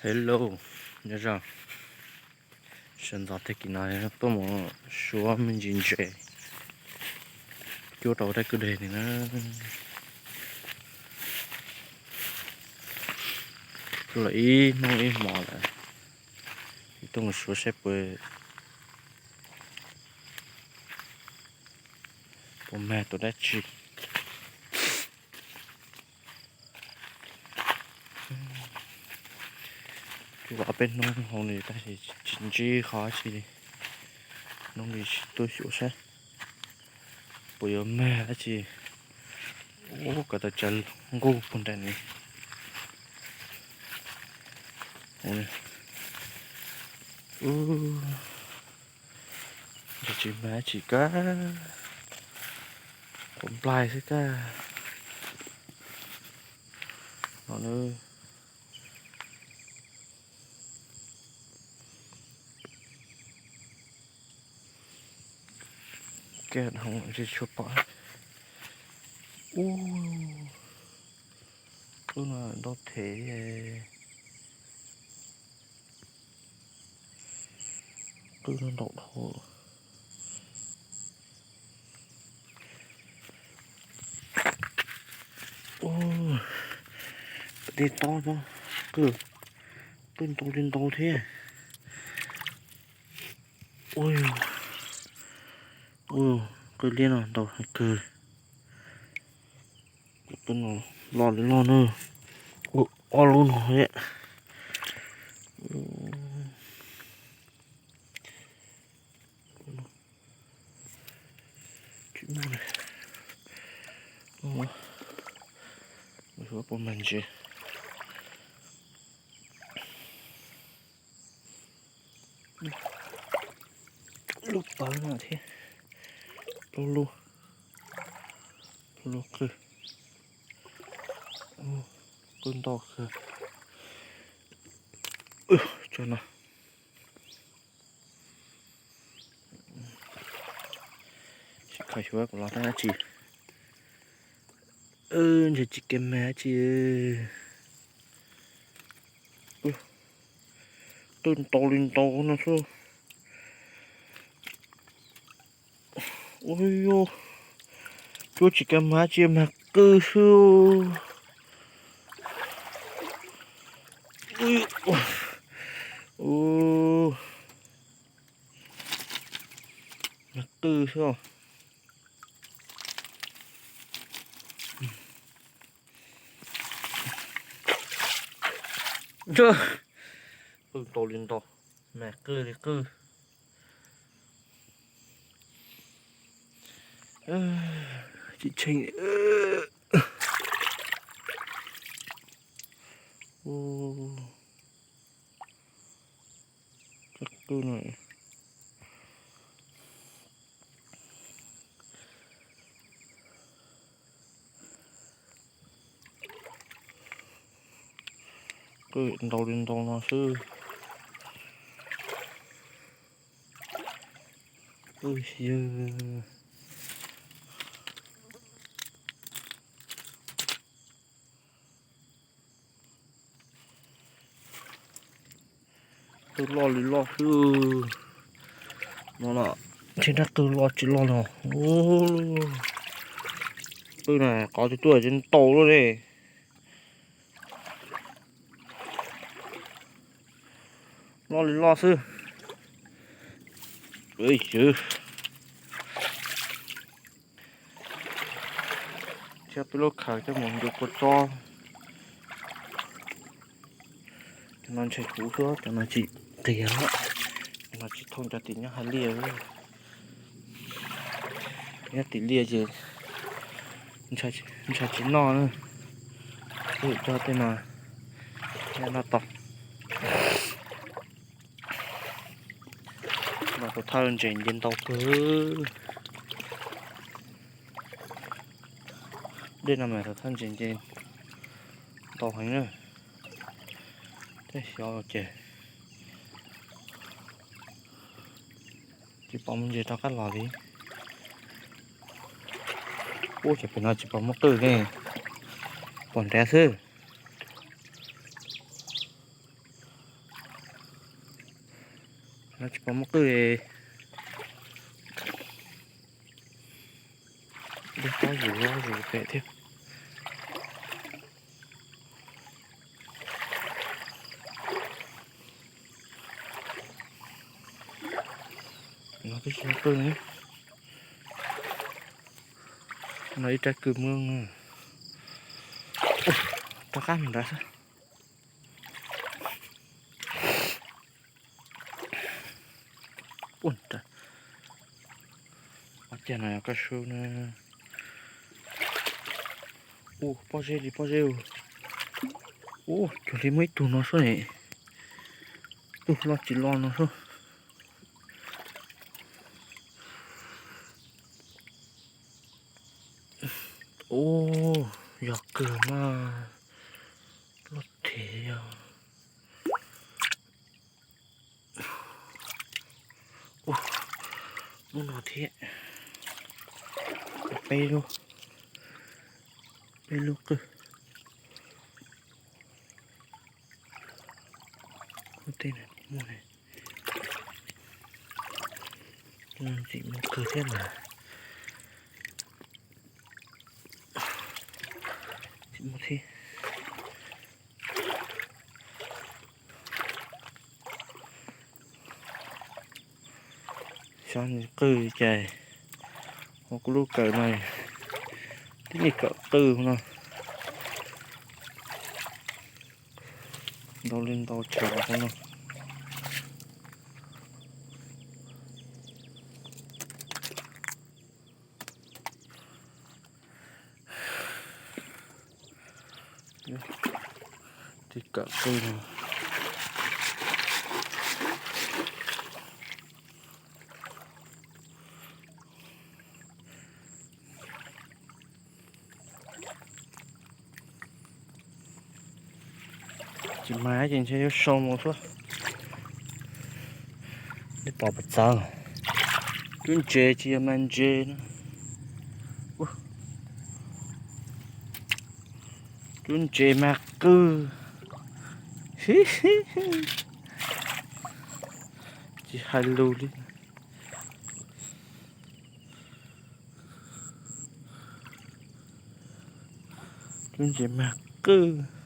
Hello, nyob zoo. Sawv ntxov tag kis no tuaj mus suab me ntsis ntses cuab rau dab kwj deg ni na. Tuaj los ib hnub ib hmos lawm, tuaj mus suav saib puas, puas mag tus dab tsi. Cuab los peb hnub hauv li tab sis tsis ntsib qhov dab tsi li. Hnub no tuaj xyuas saib puas yuav mag dab tsi. Ub, ko taw tsav nqug puag nram ni. Ntses tsis mag tsis kab, quav nplaig xwb kab. No na, kiag dhau ntses tshua pom. Ub, qwj no ntau them. Qwj no ntau dhau. Ub, pem tej tob, qwj, qwj ntau li ntau thiab. Ub, ub, qwj liab no ntau heev kawg. Qwj no loj li loj na. Ub, ob lub no thiab. Tsis muaj li. Mus xyuas puas mag ntses. Lub pawg no thiab, plaub lub, plaub lub qwj, qwj ntau kawg. Tso no. Sim kho xyuas kuv los tau dab tsi. Ntses tsis kab mag dab tsi. Qwj ntau li ntau no xwb. Ub, cuab tsis kab mag dab tsi, mag qwj xwb. Ub, mag qwj xwb. Qwj ntau li ntau, mag qwj li qwj. Tsis tsheej. Qwj no, qwj ntau li ntau no xwb. Ub, yog qwj loj li loj xwb. No los ntshe rab qwj loj tsis loj no. Qwj na qhov twg tuaj tsis ntau luaj li. Loj li loj xwb. Thiab peb lub khaws coj mus ncu kua txob. Cov no ntshai kuv xwb, cov no tsis qias, cov no tsis thooj cov tim nyob hauv liaj. Nyob tim liaj ces ntshai tsis noj na. Ub, coj tej no noj tau. Mas tus thawj ntses nce ntau kawg. Dej no mas tus thawj ntses nce ntau heev na. Tej xyov ces tsis pom muaj ntses rov qab los li. Ub, ces pem no tsis pom muaj qwj li, pom nrad xwb. Tsis pom muaj qwj. Dej tob zus los zus pem thiab. No twb tsis muaj qwj. No ib rab kwj muab rov qab mus nrad xwb. Ua cas no yog kaj su na. Ua pob zeb li pob zeb. Ua cuag li muaj ib tug no sub ne. Tug loj tsis loj no sub. Ua yog kawg mas loj thiab yog. Ua lub no thiab. Peb lub, peb lub qwj. Lub tej no muaj ne. Tsis muaj qwj thiab mas. Tsis muaj thiab. Xyov nws qwj cas, hauv kuv lub kawm no twb niaj kawm qwj no. Ntau li ntau tshav hauv no. Tiv kawm qwj no. Tsis mag ces ntshe yuav sau mus xwb. Nej pom puas txawv? Cub ntses tsis yog mag ntses na. Cub ntses mag qwj. Tsis hais lus li. Cub ntses mag qwj.